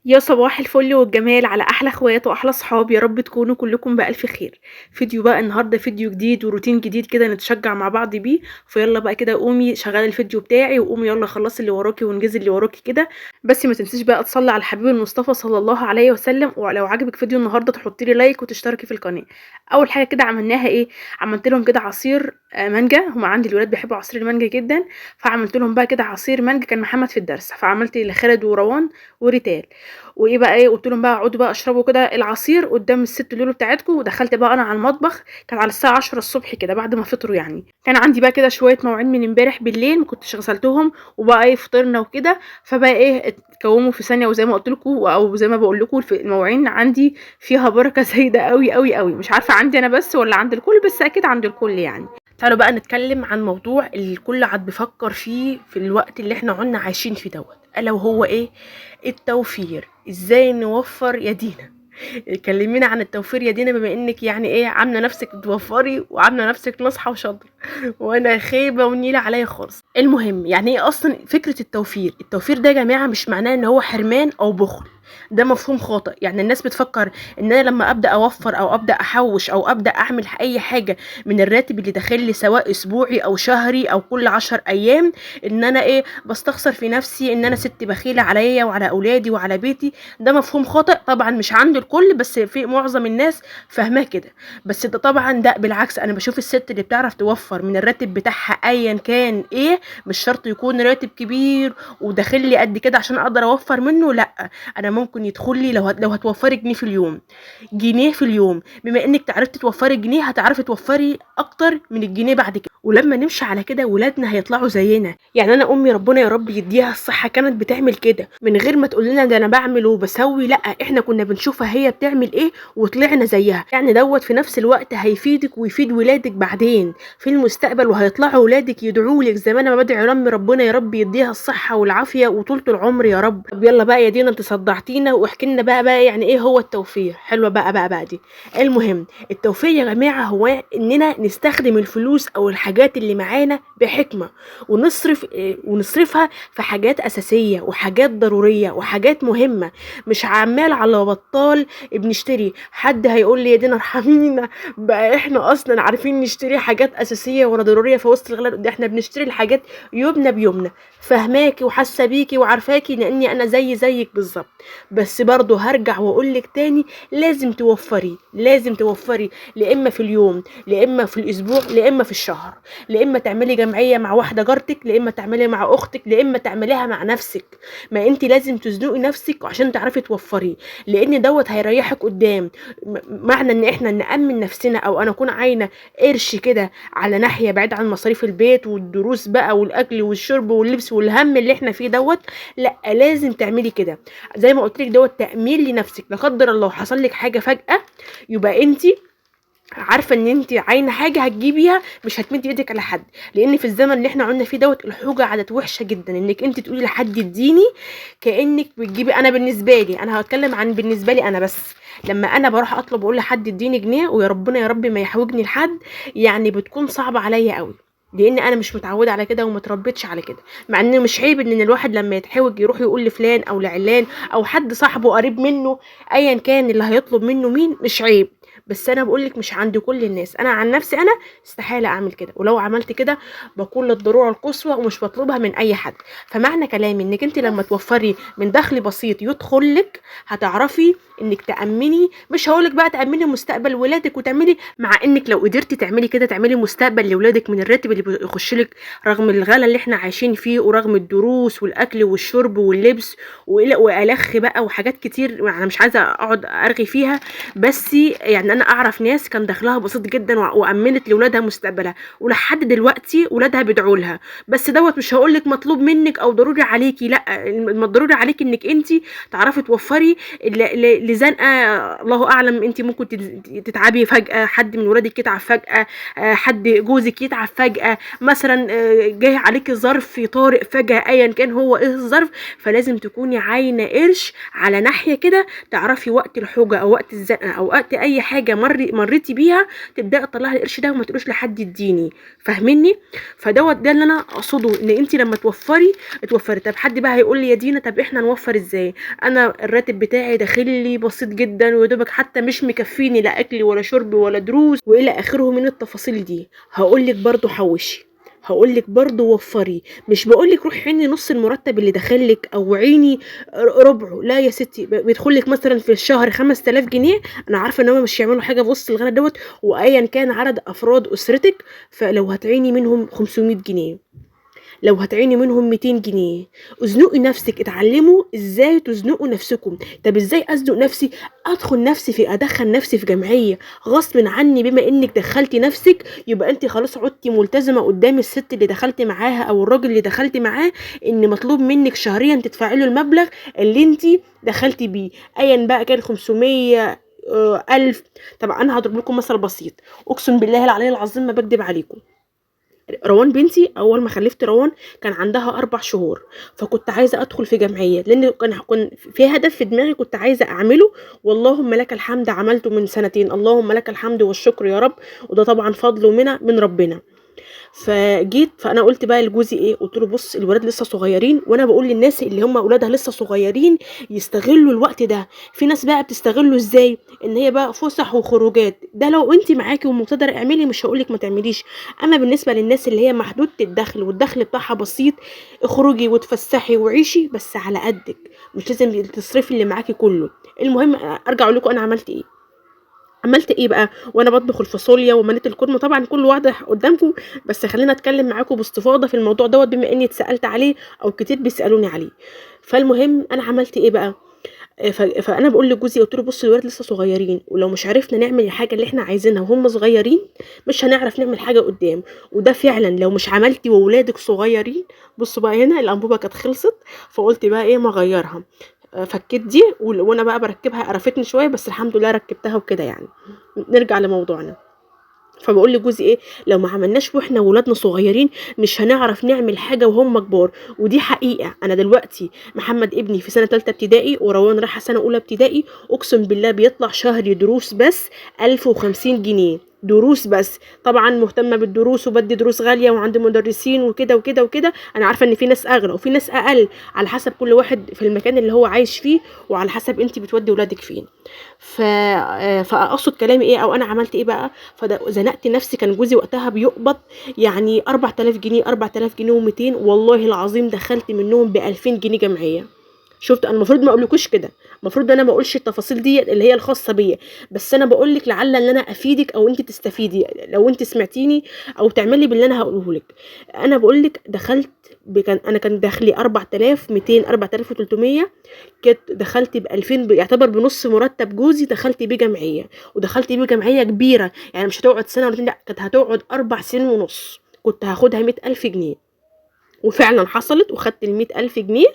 يا صباح الفل والجمال على احلى اخوات واحلى اصحاب، يا رب تكونوا كلكم بالف خير. فيديو بقى النهارده فيديو جديد وروتين جديد كده نتشجع مع بعض بيه. فيلا بقى كده قومي شغلي الفيديو بتاعي وقومي يلا خلصي اللي وراكي وانجزي اللي وراكي كده. بس ما تنسيش بقى تصلي على الحبيب المصطفى صلى الله عليه وسلم، ولو عجبك فيديو النهارده تحطي لي like وتشتركي في القناة. اول حاجة كده عملناها ايه؟ عملت لهم كده عصير مانجا. هم عندي الولاد بيحبوا عصير المانجا جدا، فعملت لهم بقى كده عصير مانجا. كان محمد في الدرس، فعملت لخالد وروان وريتال. وايه بقى ايه، قلت لهم بقى اقعدوا بقى اشربوا كده العصير قدام الست لولو بتاعتكم. ودخلت بقى انا على المطبخ، كان على الساعة 10 الصبح كده بعد ما فطروا يعني. كان عندي بقى كده شوية مواعين من امبارح بالليل ما كنتش غسلتهم، وبقى ايه فطرنا وكده، فبقى ايه اتكوموا في ثانية. وزي ما قلت لكم او زي ما بقول لكم المواعين عندي فيها بركة زايدة قوي قوي قوي، مش عارفه عندي انا بس ولا عند الكل، بس اكيد عند الكل يعني. تعالوا بقى نتكلم عن موضوع الكل عاد بيفكر فيه في الوقت اللي احنا عنا عايشين فيه دوت، الا وهو ايه؟ التوفير. ازاي نوفر يا دينا؟ كلمينا عن التوفير يا دينا، بما انك يعني ايه عامله نفسك بتوفري وعامله نفسك ناصحه وشاطره، وانا خيبه ونيله عليا خالص. المهم يعني ايه اصلا فكرة التوفير؟ التوفير ده يا جماعة مش معناه ان هو حرمان او بخل، ده مفهوم خاطئ. يعني الناس بتفكر ان انا لما ابدا اوفر او ابدا احوش او ابدا اعمل اي حاجة من الراتب اللي داخل لي، سواء اسبوعي او شهري او كل 10 ايام، ان انا ايه بستخسر في نفسي، ان انا ست بخيله عليا وعلى اولادي وعلى بيتي. ده مفهوم خاطئ طبعا، مش عند الكل بس في معظم الناس فاهماه كده. بس ده طبعا ده بالعكس، انا بشوف الست اللي بتعرف توفر من الراتب بتاعها ايا كان ايه، مش شرط يكون راتب كبير وداخل لي قد كده عشان اقدر اوفر منه، لا انا ممكن يدخل لي لو هتوفري جنيه في اليوم، جنيه في اليوم، بما انك عرفتي توفري جنيه هتعرفي توفري اكتر من الجنيه بعد كده. ولما نمشي على كده ولادنا هيطلعوا زينا. يعني انا امي ربنا يا رب يديها الصحة كانت بتعمل كده من غير ما تقول لنا ده انا بعمل وبسوي، لا احنا كنا بنشوفها هي بتعمل ايه وطلعنا زيها. يعني دوت في نفس الوقت هيفيدك ويفيد ولادك بعدين في المستقبل، وهيطلعوا ولادك يدعوا لك زي ما انا بدعي لامي ربنا يا رب يديها الصحة والعافية وطولة العمر يا رب. طب يلا بقى يا دينا انت صدعتينا واحكي لنا بقى يعني ايه هو التوفير. حلوة بقى دي. المهم التوفير يا جماعة هو اننا نستخدم الفلوس او الحاجات اللي معانا بحكمه، ونصرفها في حاجات اساسية وحاجات ضرورية وحاجات مهمة، مش عمال على بطال بنشتري. حد هيقول لي يا دينا ارحمينا بقى احنا اصلا عارفين نشتري حاجات اساسية ولا ضرورية في وسط الغلاء ده، احنا بنشتري الحاجات يومنا بيومنا. فاهماكي وحاسه بيكي وعارفاكي لاني انا زي زيك بالظبط، بس برضو هرجع واقولك تاني لازم توفري، لازم توفري، لا اما في اليوم لا اما في الاسبوع لا اما في الشهر، لا اما تعملي جمعية مع واحدة جارتك، لا اما تعملي مع اختك، لا اما تعمليها مع نفسك. ما انت لازم تزنقي نفسك عشان تعرفي توفري، لان دوت هيريحك قدام. معنى ان احنا نامن نفسنا او انا اكون عاينه قرش كده على ناحية بعيد عن مصاريف البيت والدروس بقى والاكل والشرب واللبس والهم اللي احنا فيه دوت، لا لازم تعملي كده. زي ما قلت لك دوت تامين لنفسك، لا قدر الله حصل لك حاجة فجاة يبقى انت عارفه ان انت عاينه حاجة هتجيبيها، مش هتمدي ايدك على حد. لان في الزمن اللي احنا عنا فيه دوت الحوجه عادت وحشة جدا، انك انت تقولي لحد اديني كانك بتجيبي. انا بالنسبة لي، انا هتكلم عن بالنسبة لي انا بس، لما انا بروح اطلب اقول لحد اديني جنيه ويا ربنا يا رب ما يحوجني لحد، يعني بتكون صعبة عليا قوي، لان انا مش متعوده على كده وما اتربيتش على كده. مع ان مش عيب ان الواحد لما يتحوج يروح يقول لفلان او لعلان او حد صاحبه قريب منه ايا كان اللي هيطلب منه مين، مش عيب. بس انا بقولك مش عند كل الناس. انا عن نفسي انا استحالة اعمل كده، ولو عملت كده بكون للضرورة القصوى ومش بطلبها من اي حد. فمعنى كلامي انك انت لما توفري من دخل بسيط يدخل لك هتعرفي انك تامني، مش هقولك بقى تامني مستقبل ولادك وتعملي، مع انك لو قدرتي تعملي كده تعملي مستقبل لولادك من الراتب اللي بيخش لك رغم الغلا اللي احنا عايشين فيه ورغم الدروس والاكل والشرب واللبس والخ بقى وحاجات كتير انا مش عايزه اقعد ارغي فيها. بس يعني انا اعرف ناس كان دخلها بسيط جدا وامنت لاولادها مستقبلها، ولحد دلوقتي ولادها بيدعوا لها. بس دوت مش هقولك مطلوب منك او ضروري عليكي، لا الضروري عليكي انك انت تعرفي توفري لزنقه الله اعلم، انت ممكن تتعبي فجاة، حد من ولادك يتعب فجاة، حد جوزك يتعب فجاة مثلا، جاي عليكي ظرف طارئ فجاة، ايا كان هو ايه الظرف، فلازم تكوني عاينه قرش على ناحية كده، تعرفي وقت الحوجه او وقت الزنقة او وقت اي حاجة مريتي بيها تبداي تطلعي القرش ده وما تقولوش لحد اديني، فاهميني؟ فدوت ده اللي انا اقصده، ان انت لما توفري توفري. طب حد بقى هيقول لي يا دينا طب احنا نوفر ازاي؟ انا الراتب بتاعي داخل لي بسيط جدا ويا دوبك حتى مش مكفيني لا اكل ولا شرب ولا دروس والى اخره من التفاصيل دي. هقول لك برضو حوشي، هقول لك برضو وفري، مش بقول لك روحي عيني نص المرتب اللي داخلك او عيني ربعه، لا يا ستي، بيدخل لك مثلا في الشهر 5000 جنيه، انا عارفه ان هم مش هيعملوا حاجة في وسط الغلا دوت، وايا كان عدد افراد اسرتك، فلو هتعيني منهم 500 جنيه، لو هتعيني منهم 200 جنيه، ازنقي نفسك، اتعلموا ازاي تزنقوا نفسكم. طب ازاي ازنق نفسي؟ ادخل نفسي في، ادخل نفسي في جمعية غصب عني، بما انك دخلتي نفسك يبقى انت خلاص عدتي ملتزمة قدام الست اللي دخلتي معاها او الراجل اللي دخلتي معاه، ان مطلوب منك شهريا تدفعي له المبلغ اللي انت دخلتي بيه، ايا بقى كان 500 1000. طبعا انا هضرب لكم مثل بسيط، اقسم بالله العلي العظيم ما بكدب عليكم. روان بنتي اول ما خلفت روان كان عندها 4 شهور، فكنت عايزه ادخل في جمعية، لان كان في هدف في دماغي كنت عايزه اعمله، واللهم لك الحمد عملته من سنتين، اللهم لك الحمد والشكر يا رب، وده طبعا فضل ومنه من ربنا. فجيت فانا قلت بقى لجوزي ايه، قلت له بص الولاد لسه صغيرين، وانا بقول للناس اللي هم اولادها لسه صغيرين يستغلوا الوقت ده. في ناس بقى بتستغله ازاي؟ ان هي بقى فسح وخروجات، ده لو انت معاكي ومقتدره اعملي، مش هقولك ما تعمليش. اما بالنسبة للناس اللي هي محدودة الدخل والدخل بتاعها بسيط، اخرجي وتفسحي وعيشي بس على قدك، مش لازم تصرفي اللي معاكي كله. المهم ارجع اقول لكم انا عملت ايه. عملت ايه بقى وانا بطبخ الفاصوليا ومليت الكرمة، طبعا كله واضح قدامكم، بس خلينا اتكلم معاكم باستفاضة في الموضوع دوت بما اني اتسالت عليه او كتير بيسالوني عليه. فالمهم انا عملت ايه بقى، فانا بقول لجوزي قلت له بص الولاد لسه صغيرين، ولو مش عرفنا نعمل الحاجة اللي احنا عايزينها وهم صغيرين مش هنعرف نعمل حاجة قدام. وده فعلا لو مش عملتي وولادك صغيرين. بصوا بقى هنا الانبوبة كانت خلصت، فقلت بقى ايه ما اغيرها، فكيت دي وانا بقى بركبها قرفتني شوية، بس الحمد لله ركبتها وكده. يعني نرجع لموضوعنا. فبقول لجوزي ايه، لو ما عملناش واحنا ولادنا صغيرين مش هنعرف نعمل حاجة وهم كبار. ودي حقيقة. انا دلوقتي محمد ابني في سنة ثالثة ابتدائي وروان رايحة سنة اولى ابتدائي، اقسم بالله بيطلع شهري دروس بس 1050 جنيه دروس بس. طبعا مهتمة بالدروس وبدي دروس غالية وعند مدرسين وكده وكده وكده. انا عارفه ان في ناس اغلى وفي ناس اقل، على حسب كل واحد في المكان اللي هو عايش فيه وعلى حسب انت بتودي ولادك فين. فاقصد كلامي ايه او انا عملت ايه بقى، فزنقت نفسي. كان جوزي وقتها بيقبض يعني 4000 جنيه، 4000 جنيه و200، والله العظيم دخلت منهم ب2000 جنيه جمعية. شفت، انا المفروض ما اقولكوش كده، المفروض انا ما اقولش التفاصيل دي اللي هي الخاصة بيا، بس انا بقول لك لعل ان انا افيدك او انت تستفيدي لو انت سمعتيني او تعملي باللي انا هقوله لك. انا بقول لك دخلت انا كان دخلي 4200 4300، كنت دخلت ب 2000، يعتبر بنص مرتب جوزي دخلت بيه جمعية، ودخلت بيه جمعية كبيرة، يعني مش هتقعد سنة ولا اتنين، لا كانت هتقعد 4 سنين ونص، كنت هاخدها 100000 جنيه. وفعلا حصلت وخدت 100,000 جنيه،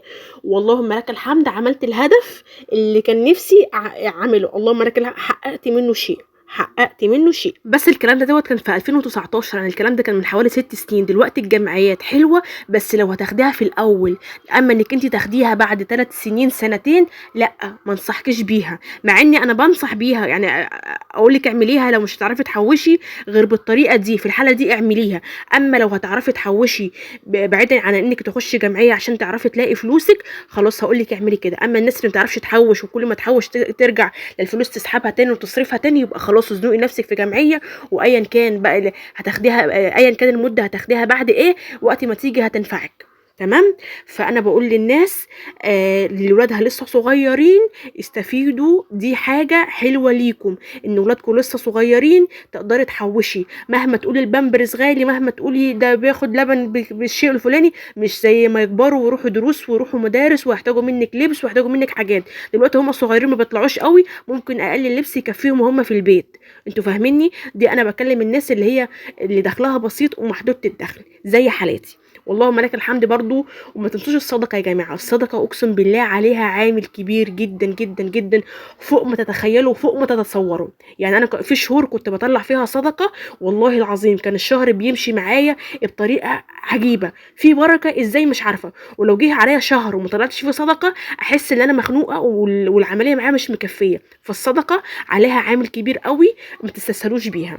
واللهم لك الحمد عملت الهدف اللي كان نفسي اعمله، اللهم لك الحمد حققت منه شيء، حققت منه شيء. بس الكلام ده دوت كان في 2019، يعني الكلام ده كان من حوالي 6 سنين. دلوقتي الجمعيات حلوة بس لو هتاخديها في الاول، اما انك انت تاخديها بعد 3 سنين سنتين لا ما انصحكش بيها، مع اني انا بنصح بيها، يعني اقول لك اعمليها لو مش هتعرفي تحوشي غير بالطريقة دي، في الحالة دي اعمليها. اما لو هتعرفي تحوشي بعيدا عن انك تخشي جمعية عشان تعرفي تلاقي فلوسك، خلاص هقول لك اعملي كده. اما الناس اللي ما بتعرفش تحوش وكل ما تحوش ترجع للفلوس تسحبها تاني وتصرفها تاني، يبقى خلاص ازنقي نفسك في جمعية، وايا كان بقى هتاخديها، ايا كان المدة هتاخديها بعد ايه، وقت ما تيجي هتنفعك. تمام. فانا بقول للناس اللي ولادها لسه صغيرين استفيدوا، دي حاجة حلوة ليكم ان ولادكم لسه صغيرين تقدري تحوشي. مهما تقولي البامبرز غالي، مهما تقولي ده بياخد لبن بالشيء الفلاني، مش زي ما يكبروا ويروحوا دروس ويروحوا مدارس ويحتاجوا منك لبس ويحتاجوا منك حاجات. دلوقتي هم صغيرين ما بيطلعوش قوي، ممكن اقل اللبس يكفيهم وهم في البيت. انتوا فاهميني؟ دي انا بكلم الناس اللي هي اللي دخلها بسيط ومحدوده الدخل زي حالاتي. واللهم لك الحمد برضو. وما تنسوش الصدقة يا جماعة، الصدقة اقسم بالله عليها عامل كبير جدا جدا جدا فوق ما تتخيلوا وفوق ما تتصوروا. يعني انا في شهور كنت بطلع فيها صدقه والله العظيم كان الشهر بيمشي معايا بطريقة عجيبة، في بركة ازاي مش عارفه. ولو جه عليا شهر وما طلعتش فيه صدقه احس ان انا مخنوقه والعملية معايا مش مكفيه. فالصدقه عليها عامل كبير قوي، ما تستسهلوش بيها.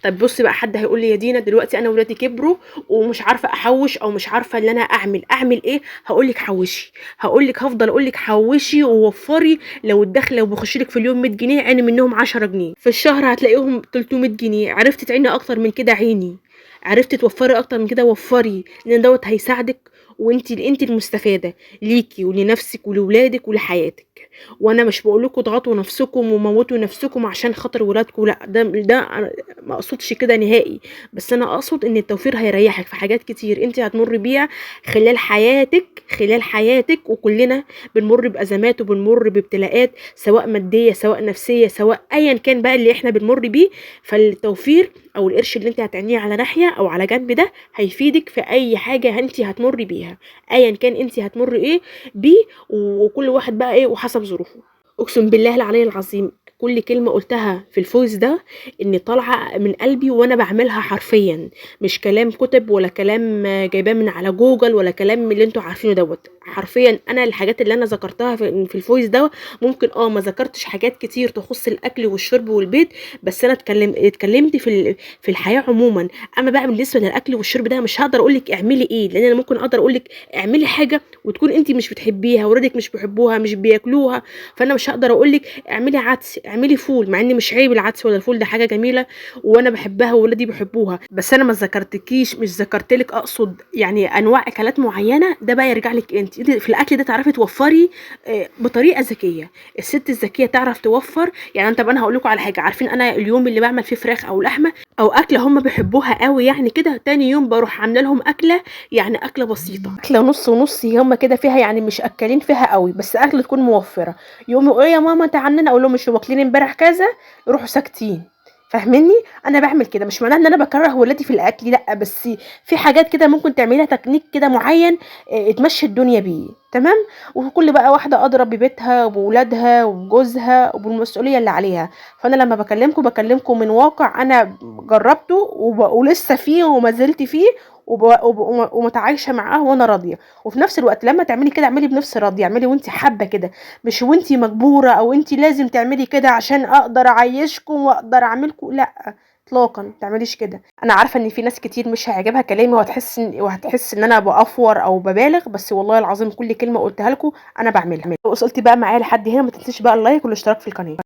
طب بصي بقى، حد هيقول لي يا دينا دلوقتي انا ولادي كبروا ومش عارفه احوش او مش عارفه ان انا اعمل ايه؟ هقول لك حوشي، هقول لك هفضل اقول لك حوشي ووفري. لو الدخل لو بخش لك في اليوم 100 جنيه عيني منهم 10 جنيه، في الشهر هتلاقيهم 300 جنيه. عرفتي تعيني اكتر من كده عيني، عرفتي توفري اكتر من كده وفري، لان دوت هيساعدك وانت المستفادة ليكي ولنفسك ولولادك ولحياتك. وانا مش بقول لكم اضغطوا نفسكم وموتوا نفسكم عشان خاطر ولادكم، لا، ده انا ما اقصدش كده نهائي، بس انا اقصد ان التوفير هيريحك في حاجات كتير انت هتمر بيها خلال حياتك، خلال حياتك. وكلنا بنمر بازمات وبنمر بابتلاءات، سواء مادية سواء نفسية سواء ايا كان بقى اللي احنا بنمر بيه. فالتوفير او القرش اللي انت هتعنيه على ناحية او على جنب ده هيفيدك في اي حاجة انت هتمر بيها، ايا كان انت هتمر ايه بيه، وكل واحد بقى ايه وحسب ظروفه. اقسم بالله العلي العظيم كل كلمة قلتها في ال voice ده اني طالعه من قلبي وانا بعملها حرفيا، مش كلام كتب ولا كلام جايباه من على جوجل ولا كلام اللي انتوا عارفينه دوت. حرفيا انا الحاجات اللي انا ذكرتها في ال voice ده ممكن ما ذكرتش حاجات كتير تخص الاكل والشرب والبيت، بس انا اتكلمت في الحياة عموما. اما بقى بالنسبة للاكل والشرب ده مش هقدر اقول لك اعملي ايه، لان انا ممكن اقدر اقول لك اعملي حاجة وتكون انت مش بتحبيها ولادك مش بيحبوها مش بياكلوها، فانا مش هقدر اقول لك اعملي عدس اعملي فول، مع ان مش عيب العدس ولا الفول، ده حاجة جميلة وانا بحبها وولادي بيحبوها، بس انا ما ذكرتكيش، مش ذكرتلك اقصد يعني انواع اكلات معينة. ده بقى يرجع لك انت في الاكل ده تعرفي توفري بطريقة ذكية. الست الذكية تعرف توفر. يعني طب انا هقول لكم على حاجة، عارفين انا اليوم اللي بعمل فيه فراخ او لحمه او اكله هم بيحبوها قوي يعني كده، تاني يوم بروح عامله لهم اكله، يعني اكله بسيطة، اكله نص ونص هم كده فيها، يعني مش اكلين فيها قوي، بس اكله تكون موفره. يقوموا يقولوا يا ماما انت عننا، اقول لهم مش واكلين امبارح كذا، يروحوا ساكتين. فاهميني؟ انا بعمل كده مش معناه ان انا بكره ولادي في الاكل، لا، بس في حاجات كده ممكن تعمليها تكنيك كده معين تمشي الدنيا بيه، تمام؟ وكل بقى واحدة ادرى ببيتها وبولادها وبجوزها وبالمسؤوليه اللي عليها. فانا لما بكلمكم من واقع انا جربته ولسه فيه وما زلت فيه ومتعايشه معاه وانا راضية. وفي نفس الوقت لما تعملي كده اعملي بنفس راضية، اعملي وانت حابة كده، مش وانت مجبوره او انت لازم تعملي كده عشان اقدر اعيشكم واقدر اعملكم، لا اطلاقا ما تعمليش كده. انا عارفه ان في ناس كتير مش هيعجبها كلامي وهتحس ان انا بأفور او ببالغ، بس والله العظيم كل كلمة قلتها لكم انا بعملها. لو وصلتي بقى معايا لحد هنا ما تنسيش بقى ال like والاشتراك في القناة.